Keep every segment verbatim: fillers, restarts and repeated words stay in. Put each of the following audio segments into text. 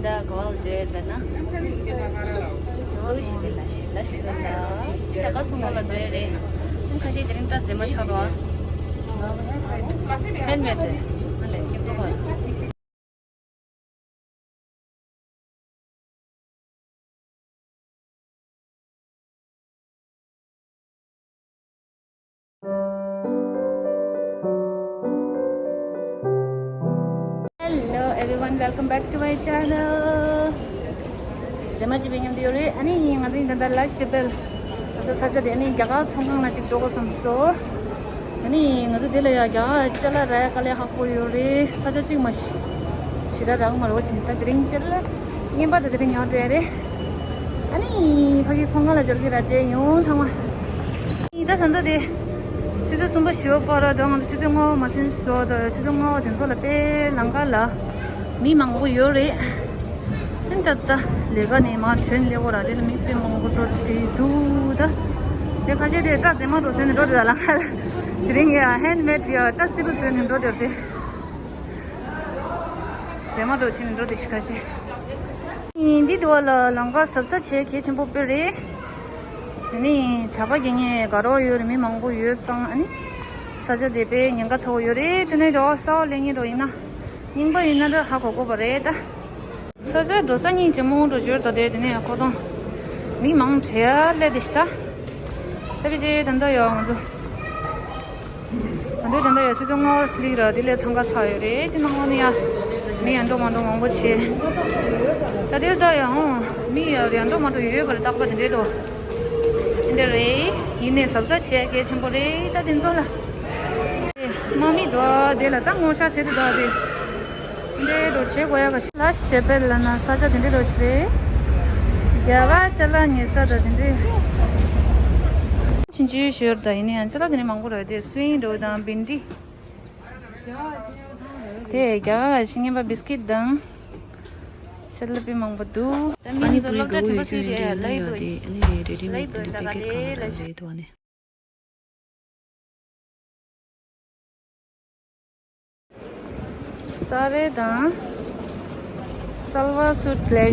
ད་ག་བ་ལ་འགྲོ་ཡ་འདྲ་ན། ལོ་ཞིག་རེད། ལ་ཞིག་ལ་ཞིག་རེད་ལ། ད་ག་ཚོང་ཁང་ལ་འགྲོ་ཡ་རེད། ཁ་ཤས་དེ་རིང་སྐྲ་མཛེས་མ་ཆགས་འདུག་ཨ། ཧེན་མེད་རེད། ཨ་ལས་སྐྱིད་པོ་བ། Hello everyone, welcome back to my channel. ཟེ་མ་ཅི་པའི་མཉམ་དུ་ཡོད་རེད། ཨ་ནི་ང་ཚོ་ཡིན་ད་ལྟ་ལ་ཤི་བེལ། ང་ཚོ་ས་ཆ་དེ་ནི་རྒྱ་གར་ཚོང་ཁང་ལ་ཅིག་འགྲོ་དགོས་བསམ་སོང་། ཨ་ནི་ང་ཚོ་དེ་ལ་ཡ་རྒྱ་གར་ཅ་ལག་རག་ཡ་དཀའ་ལས་ཁག་པོ་ཡོད་རེད། ས་ཆ་གཅིག་མ་ཞིག་ཞེ་དྲག་རག་མ་རེད་པ། ཕྱིན་ད་དེ་རིང་ཅ་ལག་རྔན་པ་དང་དེ་རིང་ཉོ་འགྲོ་ཡ་རེད། ཨ་ནི་ཕ་གི་ཚོང་ཁང་ལ་འབྱོར་གི་ར་བྱས་ཡོང་ཚང་མ། ཨ་ནི་ད་ད་ལྟ་དེ་ཆུ་ཚོད་གསུམ་པ་བཞི་པ་བར་དུ་ང་ཚོ་ཆུ་ཚོད་ལྔ་པ་མ་ཟིན་སོ། ད་ཆུ་ཚོད་ལྔ་པ་དེ་ཚོ་ལ་དཔེ་ལམ་ཁ་ལ་མི་མང་པོ་ཡོད་རེད། ཨ་ནི་ད་ལྟ་ལས་ཀ་ནས་མར་ཐོན་སླེབས་ཀྱི་ར། དེ་ལ་མི་དཔེ་མང་པོ་འགྲོ་བསྡད་འདུག་ད་དེ་ཁ་ཤས་དེ་སྐྲ་མཛེས་མ་འགྲོ་ཟེར་ནས་འགྲོ་བསྡད་ར། ལམ་ཁ་ལ་དེ་རིང་ཡ་ཧེན་མེད་ཡ་སྐྲ་སིལ་བུ་བཟོས་ནས་འགྲོ་བསྡད་དེ། མཛེས་མ་འགྲོ་བྱས་ནས་འགྲོ་བསྡད་ཤག་ཁ་ཤས། འདི་དུ་བ་ལ་ལམ་ཁ་གཟབ་གཟབ་བྱེད་གལ་ཆེན་པོ་དཔེ་རེད། དེ་ནས་ཇག་པ་རྒྱག་མཁན་དགའ་རོགས་ཡོད་རེད། མི་མང་པོ་ཡོད་ཙང་། ཨ་ནི་ས་ཆ་དེ་དཔེ་ཉེན་ཁ་ཚ་པོ་ཡོད་རེད། དེ་ནས་དེ་བ་གསར་པ་སླེབས་མཁན་འགྲོ་ཡིན་ན། རྙིང་པ་ཡིན་ན་འདྲ་ཧ་གོ་དགོས་པ་རེད་ད། ས་ཆ་འགྲོ་ས་སྙིང་རྗེ་མོ་འགྲོ་འབྱོར་ད། དེ་དེ་ནས་ཁོ་ཐོང་མི་མང་དྲགས་སླེབས་བསྡད་ཤག་ད། ད་བི་ཅེ་ད་ལྟ་ཡོད་ང་ཚོ། ད་ལྟ་ད་ལྟ་ཡོད་ཆུ་ཚོད་ལྔ་པ་སླེབས་ར། དེ་ལས་འཚང་ཁ་ཚ་ཡོད་རེད། དེ་ནང་ལོགས་ནས་ཡ་མི་ཡར་འགྲོ་མར་འགྲོ་མང་པོ་བྱས། ད་དེ་ལྟ་ཡང་མི་ཡར་འགྲོ་མར་འགྲོ་ཡོད་པ་རེད། རྟག་པ་དེ་འདྲས་འགྲོ། དེ་འདྲས་རེད། ཡིན་ནའི་གཟབ་གཟབ་བྱེད་གལ་ཆེན་པོ་རེད། ད་དེ་ཚོ་ལ། དམག་མི་འདུག་དེ་ལ་ད་ངོ་ཤ་བྱེད་དུ་འདུག་དེ། འདྲའི་འགྲོ་བྱེད་དགོས་ཡ་ག་ཤ་ལ་ཞེ་པེ་ལ་ན་ས་ཆ་དེ་འདྲའི་འགྲོ་བྱེད་རེད། རྒྱ་གར་ཅ་ལག་ཉོ་ས་དང་དེ་འདྲའི། ཕྱིན་ཅི་ཞོར་དང་ཡིན་ན་ཡང་ཅ་ལག་དེ་འདྲའི་མང་པོ་རེད་དེ། སུན་འགྲོ་དང་བིན་ཌི། དེ་རྒྱ་གར་ག་ཤི་ཉན་པ་བིས་ཀིད་དང་ཅ་ལག་དཔེ་མང་པོ་འདུག་ད་མི་ཚོ་སློབ་གྲྭ་ཁྲིད་པ་ཚོས་དེ་ལའི་བྷ་རི་ལའི་བྷ་རི་ད་ག་དེ་ལ་ས་རེད་དང་། སལ་ཝར་སུཊ་ལས་བྱ།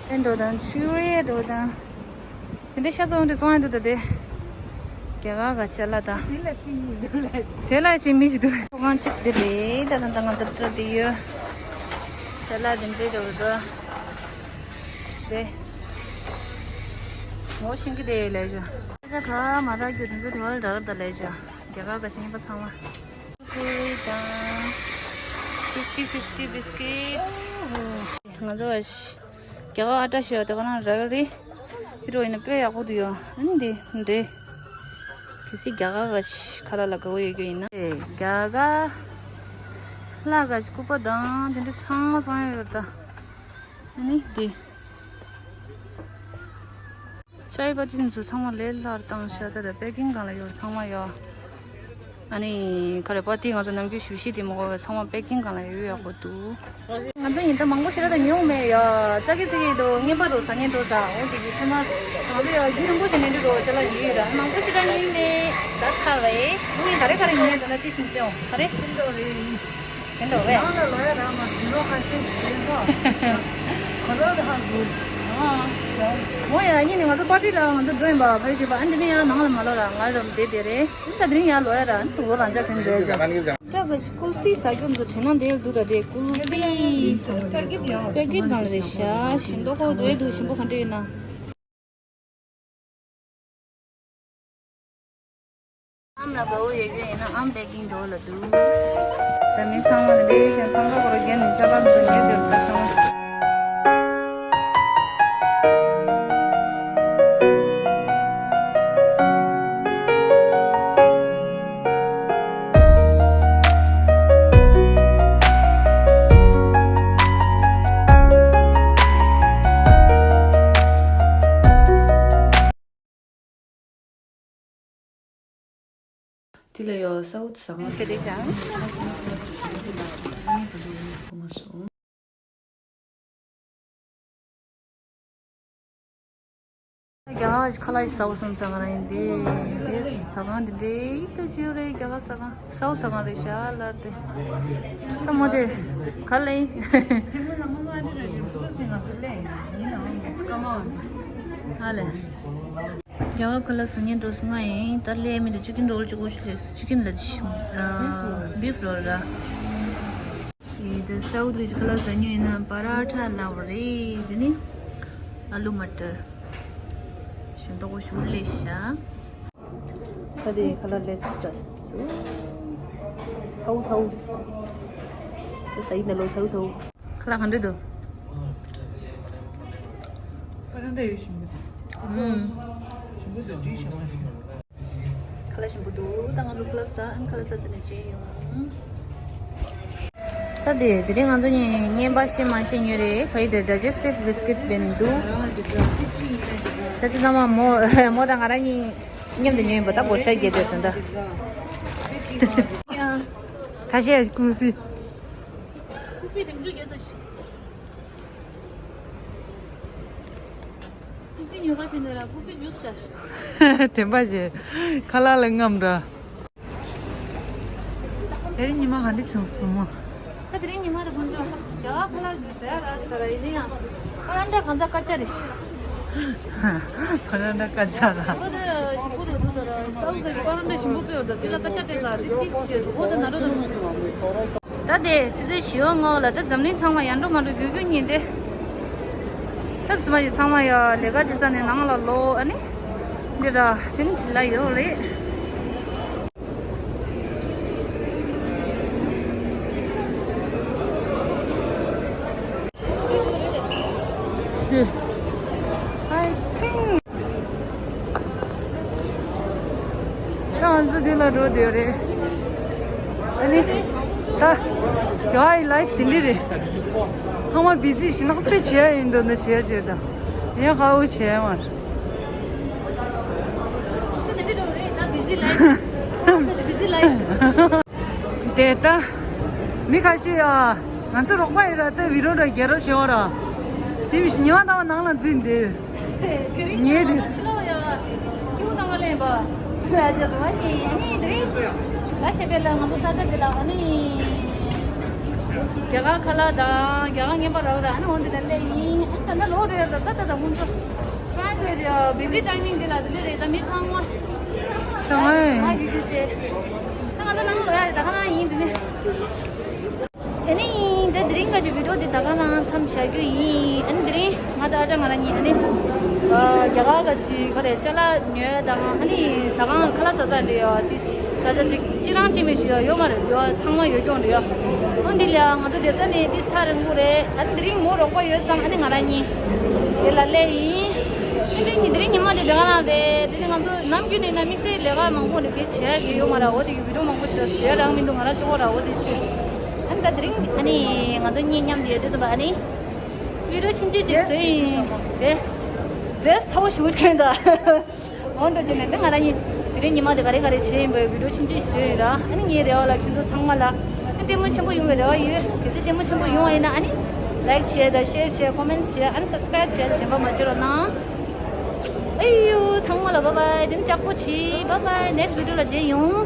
དེ་འགྲོ་དང་ཆུ་རེ་འགྲོ་དང་། དེ་འདྲའི་ཤ་ཚ་འདྲ་བཙོང་ཡ་འདུག་ད་དེ། རྒྱ་གར་ག་ཅ་ལག་དང་། དེ་ལ་ཅི་མི་ཅི་འདུག་ཚོགས་ཁང་གཅིག་དེ་རེད། ད་ད་ད་ང་ཚོ་འགྲོ་དེ་ཡོད། ཅ་ལག་དེ་འདྲའི་འགྲོ་དང་། དེ། ངོ་ཤེས་ཀྱི་དེ་ལས་བྱ། ཅ་ལག་ག་མ་རག་རྒྱུ་དེ་ཚོ་དེ་བར་རག་ད་ལས་བྱ། རྒྱ་གར་ག་ཤི་ཉན་པ་ཚང་མ། ཀུ་རེ་དང་། fifty fifty biscuit། ང་ཚོ་རྒྱ་གར་ཨ་ཊ་ཤོ་དེ་ག་རང་རག་རེད། དེ་འགྲོ་ཡིན་ན་དཔེ་ཡག་པོ་འདུག་ཡོ། ཨ་ནི་འདི་འདྲེ། གལ་སྲིད་རྒྱ་གར་ག་ཤི་ཁ་ལག་ལ་དགའ་པོ་ཡོད་རྒྱུ་ཡིན་ན། རྒྱ་གར་ལ་ག་ཤི་སྐུད་པ་དང་དེ་འདྲ་ཚང་མ་ཚང་ཡོད་ཡོད་ད། ཨ་ནི་འདི། ཅའི་པ་ཏི་ཚོ་ཚང་མ་ལས་སླར་བཏང་ཤག་ད་ལྟ་པེ་ཀིང་སྒང་ལ་ཡོད་ཚང་མ་ཡོད། ཨ་ནི་ཁ་རེ་པ་ཏི་ང་ཚོ་ནམ་རྒྱུན་ཞུ་ཤི་དེ་མོ་གོ་ཚང་མ་པེ་ཀིང་སྒང་ལ་ཡོད་ཡག་པོ་འདུག་ང་ཚོ་ཡིན་ད་མང་པོ་ཞེ་དྲག་ད་ཉོ་མེད་ཡ། ཙག་གི་ཙིག་གི་འདུག་རྔན་པ་འདུག་ཟ་མཁན་འདུག་ཟ་འོ་དེ་གི་ཚང་མ་ང་ཚོ་ཡ་རྒྱུན་རིང་པོ་ཞིག་ནས་འདྲི་རོགས་ཅ་ལག་ཉོས་ཡོད་ར། མང་པོ་ཞེ་དྲག་ཉོས་མེད་ད་ཚར་བས། ཨ་ནི་ག་རེ་ག་རེ་ཉོས་ཡོད་ད་ན་ཏི་སིན་ཅོ་ག་རེ། དེ་འདྲ་བས། ནང་ལ་ལོ་ཡ་རང་མ་དུས་ལོ་ཁ་ཤས་ཤིག་རེད་ཧ། ག་ལོ་རེ་ཧ་གོ། ཨ། འོ་ཡ་གཉིས་ནས་ང་ཚོ་པར་ཊི་ལ་ང་ཚོ་འགྲོ་ཡིན་པ་བར་བྱེད་པ། ཨ་འདི་ནས་ཡང་ནང་ལ་མ་ལོ་ར་ང་ར་བསྡད་བསྡད་རེད། ཨ་ད་དེ་རིང་ཡང་ལོ་ཡ་ར་ཨ་ནི་དུ་བོ་རང་ཅག་དེ་འདྲ་རེད་ཟེར། ད་ག་ཅི་ཀུལ་ཕི་ཟ་རྒྱུ་ཚོ་དྲན་ན་འདིར་འདུག་ད་དེ་ཀུལ་ཕི། པེ་ཀེ་ཊི་སྒང་ལ་རེད་ཤག་ཞིམ་མདོག་ཁོག་འདུག་ཨེ་འདུག་ཞིམ་པོ་ག་འདྲ་ཡོད་ན། ཨམ་ལ་དགའ་པོ་ཡོད་རྒྱུ་ཡིན་ན་ཨམ་པེ་ཀིང་འདོགས་ལ་འདུག་ད་མི་ཚང་མ་ལ་ལས་ཞན་ཚང་ཁ་ཁོ་ར་རྒྱན་ནས་ཅ་ལག་འདུག་ཉོས་འདོད་ད་ཚང་མ། དེ་ལ་ཡོད་སའུ་ཐི་ཟ་ཁང་ཞེ་དྲག་ཅང་། རྒྱ་གར་ཁ་ལག་ཟ་བསམ་ས་ང་རང་ཡིན་དེ། དེ་ཟ་ཁང་དེ་འདྲའི་ཏུ་ཞུ་རེད། རྒྱ་གར་ཟ་ཁང་སའུ་ཐི་ཟ་ཁང་རེད་ཤག་ལར་དེ། ད་མོ་དེ་ག་ལ་ཡིན། ང་ཚོ་ལས་ཡིན་ནའང་སྐར་མ་ཨ་ལས། རྒྱ་གར་ཁ་ལག་ཟ་སྙིང་འདོད་སོང་ང་ཡིན། ད་ལས་མི་འདུག་ཅི་ཀིན་རོལ་ཅིག་དགོས་ཤི་ལས་ཅི་ཀིན་ལ་ཅི་བིབ་རོལ་ར། ཨེ་ད་སའུ་ཐི་ལི་ཁ་ལག་ཟ་སྙིང་ཡིན་ན་པ་ར་ཐ་ལ་བ་རེད། དེ་ནི་ཨ་ལུ་མ་ཏར་ཞིམ་ཏོག་པོ་ཞུ་ལས་ཤ། ད་དེ་ཁ་ལག་ལས་ཟ་སུ། ཚའུ་ཚའུ། ད་ཟ་ཡིན་ད་ལོ་ཚའུ་ཚའུ། ཁ་ལག་ག་འདྲ་འདུག་པ་ར་ཐ་ཡོད་ཞིམ་པོ་འདུག་ཨུམ། ཞིམ་པོ་འདུག་འདྲིས་ཞིམ་པོ་འདུག་ཁ་ལག་ཞིམ་པོ་འདུག་ད་ང་ཚོ་ཁ་ལག་ཟ་ཨན་ཁ་ལག་ཟ་ཟ་ནས་བྱས་ཡོང་། ད་དེ་དེ་རིང་ང་ཚོ་གཉིས་བརྙན་པར་ཤེས་མ་ཤེས་ཉོས་རེད། ཕ་ཡི་དེ་ཌའི་ཇེ་སི་ཊིབ་བི་སི་ཀིཊ་བན་འདུག་ད་དེ་ཚང་མ་མོ་མོ་དང་ང་རང་གཉིས་མཉམ་དུ་ཉོས་ཡིན་པ། ད་སྒོར་ཤ་བརྒྱད་དེ་དོན་ད། ཁ་ཤས་ཀུ་ཧྥི། ཀུ་ཧྥི་དེ་མི་འཇུག་རྒྱལ་ཚ་ཞིག་ཀུ་ཧྥི་ཉོ་ག་ཕྱིན་ནས་ར་ཀུ་ཧྥི་ཇུས་བྱ་ཞིག་དྲན་པ་བྱས། ཁ་ལག་ལ་རྔམ་འདྲ། དེ་རིང་ཉི་མ་ག་འདྲ་བྱུང་སོང་མོ། ད་དེ་རིང་ཉི་མ་ར་ཁོང་ཚོ་རྒྱ་གར་ཁ་ལག་ཟ་ཡ་ར་ད་ར་ཡིན་ན་ཡང་ཁ་ལག་འདྲ་གང་ཟག་སྐད་ཆ་རེད། ཕ་ར་འདྲ་སྐད་ཆ་ར། ཨོ་ད་ཞིམ་པོ་རེད་འདུག་ད་ར་སའུ་ཟ་གི་ཕ་ར་འདྲ་ཞིམ་པོ་དཔེ་ཡོད་ད། དེ་ལ་སྐད་ཆ་དྲན་ལ་དེ་ཏིས་བྱེད་འདུག་ཨོ་ད་ན་རོ་ད། ད་དེ་ཆུ་ཚོད་བཞི་པ་ངོ་ལ་ད་འཛམ་གླིང་ཚང་མ་ཡར་འགྲོ་མར་འགྲོ་རྒྱུག་རྒྱུག་ཉིན་ཏེ། ད་ཚང་མ་ཡི་ཚང་མ་ཡ་ལས་ཀ་བྱེད་ས་ནས་ནང་ལ་ལོག་ཨ་ནི། འདི་ར་དེ་ནི་ལ་ཡོད་རེད། འདི། I think ད་ང་ཚོ་འདི་ལ་འགྲོ་བསྡད་རེད། ཨ་ནི། ད། རྒྱ་ཡི་ལའིཕ་དེ་འདྲ་རེད། ཚང་མ་བི་ཛི་ཞིག་ནག་པོ་བྱེད་ཡ་ཡིན་འདུག་ན་བྱེད་ཡ་བྱེད་ད། ཡང་ཧ་འུ་བྱེད་ཡ་མ་རེད། དེ་ལྟ། མི་ཁ་ཤས་ཨ། ང་ཚོ་རོགས་པ་ཡིན་ར་ལྟ་བི་རོ་ར་རྒྱལ་རབས་བྱེད་བ་ར། དེ་བཞིན་ཉི་མ་དང་ནང་ལ་འཛུལ་འདུག་ཉེ་དེ། རྒྱ་གར་ཁ་ལག་དང་རྒྱ་གར་རྔན་པ་རག་ར་ཨ་ནི་འོན་ཏེ་ད་ལས་ཡིན་ཨ་ནི་ད་ནི་ལོ་རེ་ར་ད་ད་ད་ཁོང་ཚོ་ཕ་ར་རེ་རེ་བི་ཛི་ཊའི་མིང་འདི་ལ་འདི་ནི་རེད། ད་མི་ཚང་མ་ད་ང་ཡི་ཡུལ་རྒྱུ་ཆེ་ད་ང་ཚོ་ནང་ལོ་ཡ་རེད། ད་ཁ་ན་ཡིན་འདི་ནི། ཨ་ནི་ད་དེ་རིང་ག་ཅིག་བི་ཌིའོ་འདི་ད་ག་ནང་མཚམས་བཞག་རྒྱུ་ཡིན། ཨ་ནི་དེ་རིང་ང་དང་ཨ་ཅག་ང་རང་གཉིས་ཨ་ནི་རྒྱ་གར་ག་ཅིག་ག་རེ་ཅ་ལག་ཉོས་དང་ཨ་ནི་ཟ་ཁང་ཁ་ལག་ཟ་ས་འདི་ཡོད་དེ་ས་ཆ་ཅིག་ཅི་རང་ཅི་མི་ཞིག་ཡོད་མ་རེད། ཡོད་ཚང་མ་ཡོད་སྐྱོང་རེད་ཡོད། ཨ་འདི་ལ་ང་ཚོ་བསྡད་ས་ནས་འདི་ཐག་རིང་པོ་རེད། ཨ་ནི་དེ་རིང་མོ་རོགས་པ་ཡོད་ཙང་ཨ་ནི་ང་རང་གཉིས་དེ་ལ་སླེབས་ཡིན། ཨ་ནི་དེ་རིང་ཉི་མ་དེ་དེ་ག་ནང་རེད། དེ་ནི་ང་ཚོ་ནམ་རྒྱུན་ནས་ན་དམིགས་བསལ་ལས་ཀ་མང་པོ་འདི་དེ་བྱས་ཀྱི་ཡོད་མ་རེད། འོ་དེ་གི་བི་ཌིའོ་མང་པོ་ཞིག་བཟོས་རང་མི་འདུག་ང་རང་གཅིག་པོ་ར་འོ་དེ་ཅི། ཨ་ནི་ད་དེ་རིང་ཨ་ནི་ང་ཚོ་གཉིས་མཉམ་དུ་ཡོད་དུས་ཙམ་པ་ཨ་ནི་བི་ཌིའོ་ཆུང་ཆུང་ཅིག་བཟོས་ཡིན་རེད། ཌི་རེ་སི་ཚ་བོ་ཞིག་གྱོན་ད། འོ་འགྲོ་ཅི་ནས་འདི་ང་རང་གཉིས་དེ་རིང་ཉི་མ་དེ་ག་རེ་ག་རེ་བྱས་ཡིན་པའི་བི་ཌིའོ་ཆུང་ཆུང་ཞིག་བཟོས་ཡིན་ར། ཨ་ནི་ངའི་རེ་བ་ལ་ཁྱོད་ཚོ་ཚང་མ་ལ་ཨ་ལྟད་མོ་ཆེན་པོ་ཡོང་བའི་རེ་བ་ཡོད། གལ་སྲིད་ལྟད་མོ་ཆེན་པོ་ཡོང་བ་ཡིན་ན་ཨ་ནི་ལའིཀ་བྱས་དང་ཤེར་བྱས་ཀོ་མེན་ཊི་བྱས་ཨ་ནི་སབ་སི་ཀ་རའིབ་བྱས་དང་དྲན་པ་མ་བརྗེད་རོགས་གནང་། ཨེ་ཡོ་ཚང་མ་ལ་བཱའི་བཱའི། དེ་ནི་ལྕགས་པོ་བྱེད། བཱའི་བཱའི། ནེག་སི་ཊི་བི་ཌིའོ་ལ་མཇལ་ཡོང་།